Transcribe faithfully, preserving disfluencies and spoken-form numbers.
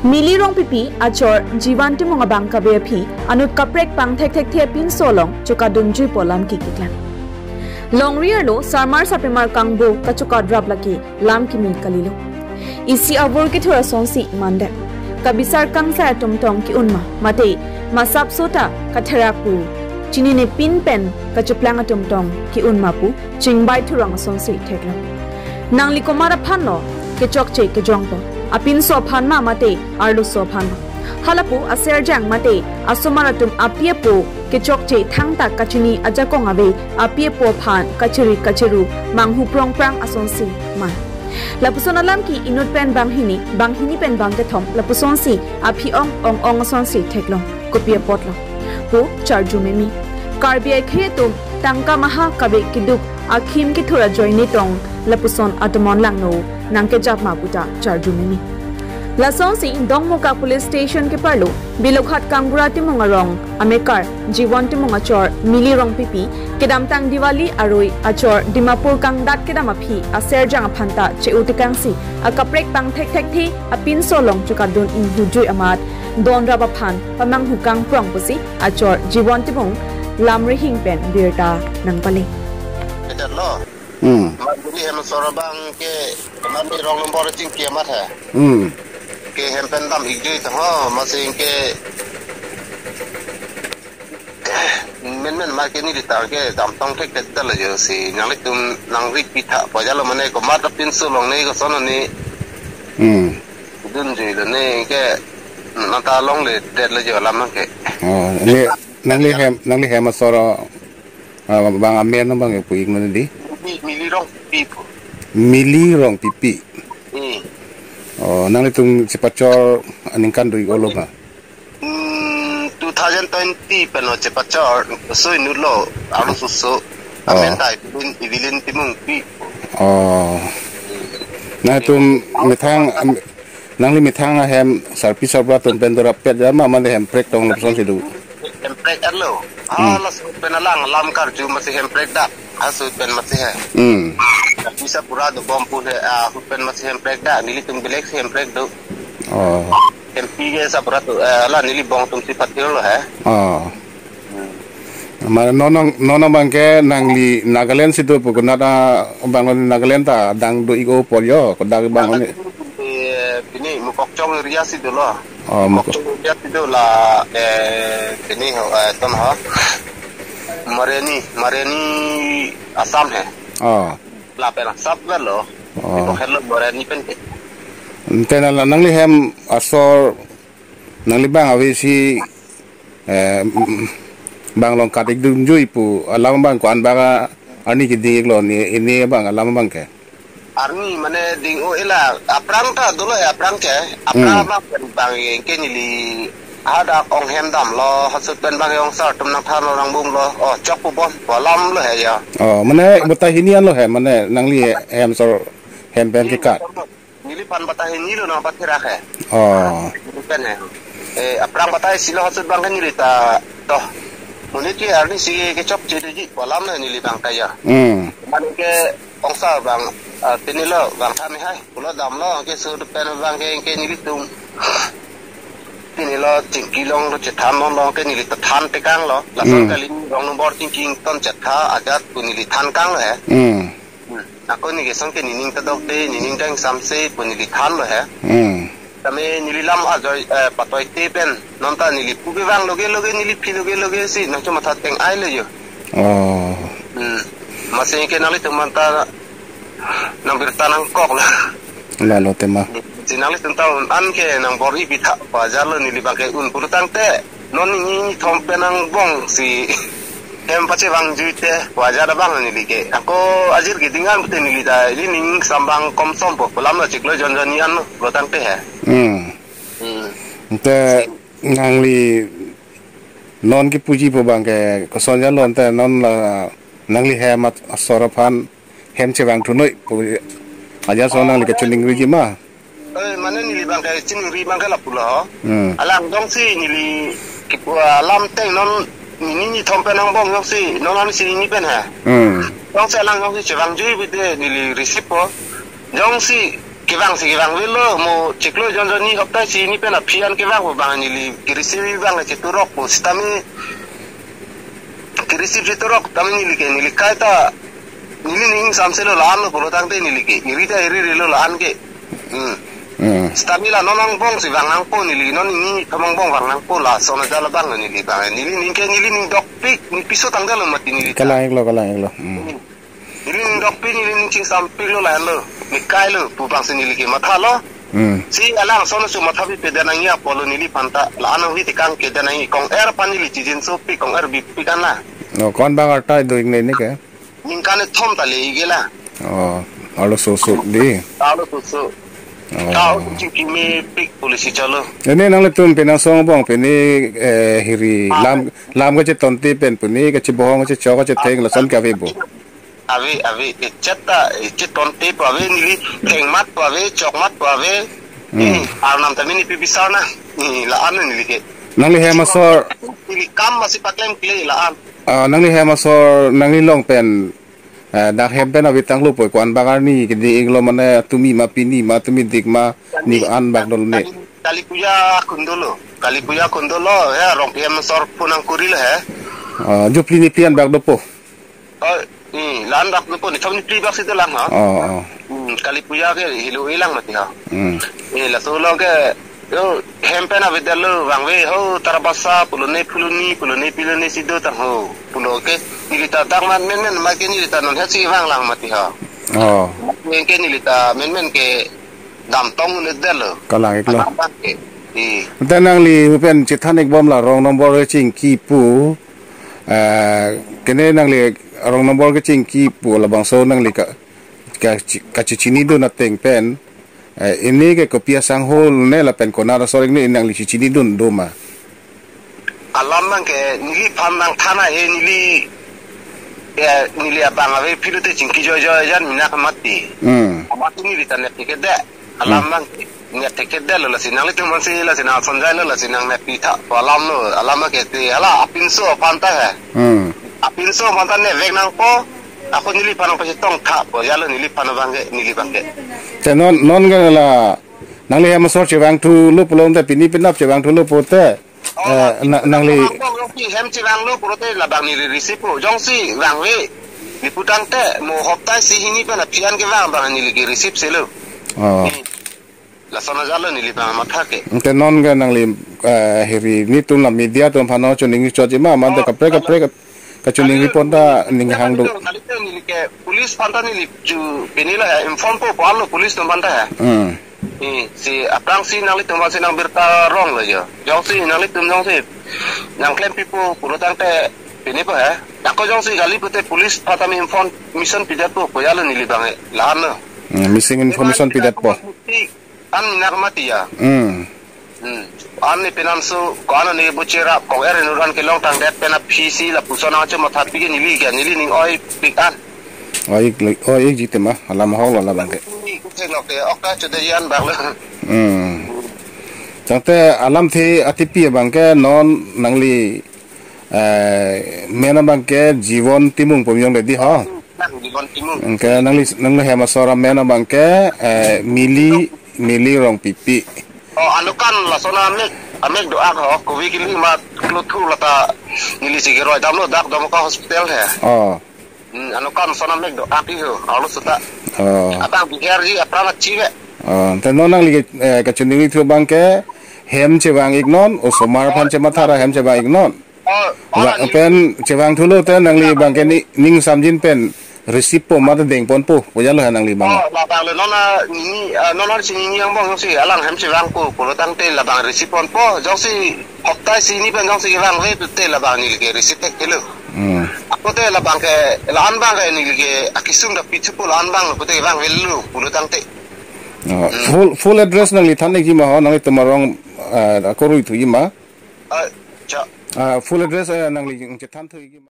Mili Rongpipi achor Jiwan Timung abang kave aphi anut kaprek pangthekthekthe apinso along chokadunjuipo alam kiklang. Longri arlo sarmar sarpimar kangbo kachokadrap lake lam kimi kalilo. Isi avur kethur asonsi mandet. Kabisar kangsai atum tong ke-un ma, mate masap sota katherak pu chinine pin pen kacheplang atum tong ke-un ma pu chingbai thurong asonsi theklong. Nangli komat aphan lo kechokche kejongpo? Apinso aphan ma mate arloso aphan ma? Halapu aserjang mate asomar atum api apo kechokche thangta kachini ajakong ave api apo aphan kachiri kachiru manghu prongprang asonsi ma? Lapuson alam ke inut pen banghini, banghini pen bangkethom, lapusonsi aphi ong ong ong asonsi theklong. Kopi apotlo pu charju meme. Karbi akhei atum tangka maha kave keduk akhim kethur ajoine tong lapuson atomon langno nangkejap ma puta charju meme. Lasonsi Dongmukak Police Station keparlo Biloghat Kangbura Timung arong amekar Jiwan Timung achor Mili Rongpipi kedamtang Diwali arui achor Dimapur kangdat kedam aphi aserjang aphanta che-u tekangsi akaprek pangthekthekthe apinso along chokadun inghujui amat donrap aphan pamanghu kangprong pusi achor Jiwan Timung lamrihing pen birta nangpale. Edet lo. Hmm. Mangli hem asor abang ke mangli rong nombor chingki amat he. Hmm. Ke hem pen dam ikjui ta ho, masing ke menmen ma ke neli ta ke damtong thekthekthe lo jo si nanglitum nangri pitha pajalo mane komat apinso along ne koson ne. Hmm. Dunjui lo ne ke nangta longledet lo jo alam ke. Oh, ne nangli hem, nangli hem asor, ah, bang amen bang pu ik mane di? Mili, Mili Rongpipi pu. Mili Rongpipi. Hmm. Oh, nanglitum chepachor aningkan do-ik olo ma? Hmm, two thousand twenty pen lo chepachor, so inut lo, arloso. Oh. Amen ta Evelyn, Evelyn Timungpi. Oh. Nangtum methang, am-, nangli methang ahem sarpi sarbura atum pen dorap pet ja ma mane hemprek tong lapusonsi do? Hemprek arlo. Hmm. Ah, laso pen alang lam karju masi hemprek dak. Ahut pen masi he. Hmm. Bisa pura dobom pu he, ah, ahut pen masi hemprek dak. Nelitum belek si hemprek do. Oh. Hempi ke sapura tu, eh, la neli bong atumsi pathir lo he. Oh. Hmm. Ma non non non abang ke nangli Nagaland si do pu konat abang lo Nagaland ta dang do-ik o por jo, kodak abang lo ne. Eh, pini Mokokchung area si dolo. Oh, Mokok. Mokokchung area si do la, eh, pini ho, eh, ton ho. Mareni, Mareni Assam he. Oh. Lapen asap lo. Oh. Di Bokhel lo Moreni pen ke. Ante na nangli hem asor nangli bang ave si, eh, mm, bang along kat-ik dunjui pu alam bang ko-an bang arni keding-ik lo ne, ne bang alam bang ke. Arni mane ding o ila aphrang ta dolo ya aphrang ke. Aphrang Hmm. abang pen bang ke neli hadak ong hem damlo, ahut pen bang ong sar atum nangthan lo nangbom lo. Oh, chok pu bon, pu alam lo he ya. Oh, mane bata hini an lo he, mane nangli hem asor hem pen kekat. Neliphan bata hini lo nangpatherak he. Oh. Pen he. Eh, aphrang bata isi lo ahut bang ke neli ta to. Monit ke arni si kechokche doji pu alam lo neli bang ta ya. Hmm. Mane ke ong sar bang, ah, pini lo bang than hai. Pulo damlo ke sur pen bang ke ke nelitum. Pini lo chingki along lo chethan lo lo ke neli ta than tekang lo. Lason Hmm. kali rong nombor chingki ton chetha ajat pu neli than kang lo he. Hmm. Hmm. Ako neli ke song ke nening ta dokde, nening dang samse pu neli than lo he. Hmm. Tame neli lam ajoi, eh, patoite pen. Non ta neli pu kevang loge loge neli phi loge loge si nangcho matha teng ai lo jo. Oh. Hmm. Masi ke nanglitum anta nangbirta nangkok lo. Lalo tema. Si nanglitum ta un an ke nangbor-i pitha pajalo neli bang ke un pulotangte. Non nini nithom pen angbong si hem pachevangjuite pu ajat abang neli ke. Ako ajir keding an pute neli ta ili ning sambang komsom po pu alam lo chiklo jonjon ni an lo tangte he. Hmm. Hmm. Ante nangli non kepuji pu bang ke koson jalo ante non la nangli hem asor aphan hem chevangthu noi pu ajat ason nangli kachiningriji ma? Eh, mane neli bang kachiningri bang ke lapu lo. Hmm. Alang jongsi neli kipu alam teng non nini nithom pen angbong jongsi non an si nini pen ha. Hmm. Jongsi alang jongsi chevangjuibe te neli receive po. Jongsi Kevang si kevang avelo, mo chiklo jon jon ni hopta isi hini pen aphi an kevang pu abang neli ke-receive abang cheturok pu sitame, ke-receive cheturok tame neli ke, neli kaita, neli ning samselo la-an lo pulo tangte neli ke iri ta iri ri lo la-an ke. Hmm. Hmm. Sitame la non angbong si vang nangpo neli, non hini thom angbong vang nangpo, lason ajat abang neli abang. Neli ning ke, neli ning dokpik, ne piso tangdetlo mati neli ta. Kalang-iklo, kalang-iklo. Hmm. Hmm. Neli ning dokpik, neli ning chingsampiklo, la-an lo, ne kailo pu abang si neli ke mathalo. Hmm. Si alang ason si matha pipedet nangji apotlo neliphan ta, la-an nangvi tekang kedet nangji, kong-er aphan neli chijin sopik, kong-er bipik an la. No, ko-an bang arta do ingne ne ke? Ningkan kethom ta le-ik ke la. Oh, arloso so dei. Arloso so. Oh. Tau chingki mepik policy cholo. Ini nanglitum penang song bong pini, eh, hiri, ah, lam, lam kachetonte pen pini, kachebohong, kachechok, kachetheng, ah, lason ke ave bo? Ave, ave, echet ta, echet tonte pu ave, neli thengmat pu ave, chokmat pu ave. Hmm. Eh, arnam tame ne pibisar na. Eh, la-an neli ke. Nangli hem asor. Neli kam masi paklem kle la-an. Ah, nangli hem asor, nangli along pen, eh, dak hem pen ave tanglo pu, ko-an bang arni kedi inglo mane, tumi ma pini ma, tumi dik ma, ne ko-an bang dolo ne? Kali, Kali Puja kun dolo. Kali Puja kun dolo, ya, Rongpi hem asor phu nangkurilo he. Ah, jupli ne pi an bang dopo? Oh, hmm, la-an bang dopo, ne thom ne phli bang si dolang ha. Oh, oh. Hmm, Kali Puja ke helo-i lang mati ha. Hmm. Eh, laso along ke, yo, hem pen avedetlo vangve ho, Tarabasa, pulo ne, pulo ne, pulo ne, pulo ne si do tang ho. Pulo ke, neli ta dak man menmen ma ke neli ta non het si vang lang mati ha. Oh. Neli ke neli ta menmen ke damtong un-edetlo. Kalang-iklo. Anak bang ke. Eh. Ante nangli pen chethan-ik bom la wrong number kechingki pu, eh, kene nangli wrong number kechingki pu labangso nangli ka, ka, kachechinidun ateng pen, eh, ini ke kopi asangho ne lapen konat asor-ik ne nangli chechinidun do ma? Alam bang ke neliphan nangthan ahe neli, eh, neli abang ave pulote chingki joijoi jan minak mati. Hmm. Mati neli ta neppi kedet. Alam, hmm, bang ke neppi kedetlo, lasi nanglitum aphan si, lasi nang Sanjay lo, lasi nang neppi tha pu alam lo, alam ke te, hala apinso aphan ta he. Hmm. Apinso aphan ta nevek nangpo, ako neliphan nangpachetong tha pu ajatlo neliphan abang ke, neli bang ke. Te non, non ke la, nangli hem asor chevangthulo pulote pini penap chevangthulo pote, eh, na, nangli. Abang jongsi hem chevanglo pulote labang neli receive po. Jongsi vangve, ne pu tangte mo hopta isi hini pen aphi an kevang abang neli ke-receive selo. Oh. Hmm. Lason ajatlo neli bang matha ke. Ante non ke nangli, eh, hiri netum la media atum aphan no choningri chotji ma, mante, oh, kaprek kaprek kachoningri pon ta ning hang do. Kali, kali neli ke police aphan ta neli chu pini la he, inform po pu arlo police atum aphan ta he. Hmm. Eh, si aphrangsi nanglitum aphan si nangbirta rong lo jo. Jongsi nanglitum jongsi nangklempipo pulo tangte pini po he. Ako jongsi kali pute police aphan tame information pidetpo pu ajatlo neli bang ke la-an lo. Hmm, missing information pidetpo. An minak mati ya. Hmm. Hmm. An ne penamso, ko-an ne bo cherap, kong-er inut an kelong tangdet pen aphi si lapuson nangcho matha pik ke neli ke, neli ning oipik an. Oi, oi, oi, jite ma, alam ahok lo labang ke. Ni kuthek nok ke, ok ta chode jan bak lo. Hmm. Tangte alamthe atipi abang ke non nangli, eh, men abang ke Jibon Timung pu amen dei ho. Nang Jibon Timung. Anke nangli, nangli hem asor amen abang ke, eh, Mili, Mili Rongpipi. Oh, anut kan lason amek, amek do-ak ho, kove kili ma klothu lata neli si keroi damlo dak Dharmanagar hospital he. Oh. Hmm, anut kan lason amek do-ak iho, arloso ta. Oh. Abang biharji apran achi ve. Oh, te non nangli ke, eh, kachoningri thu abang ke hem chevang-ik non, osomar aphan chematha ra hem chevang-ik non. Oh, oh, la, neli pen chevangthulo te nangli bang ke ni, ning samjin pen receive po mate dengponpo pu ajatlo he nangli bang. Oh, labang lo non a, ni, ah, non a si ni angbong jongsi alang hem chevangpo pulo tangte labang receive ponpo, jongsi hopta isi hini pen jongsi kevangve pute labang neli ke receive thekthe lo. Hmm. Ako te labang ke la-an bang ke neli ke akesung ta pithupo, la-an bang lo pute kevangvelo pulo tangte. Oh, hmm, full, full address nangli than-ikji ma ho, nanglitum arong, eh, akorui thuji ma? Ah, cha. Ah, full address, eh, nangli chethan thuji ma?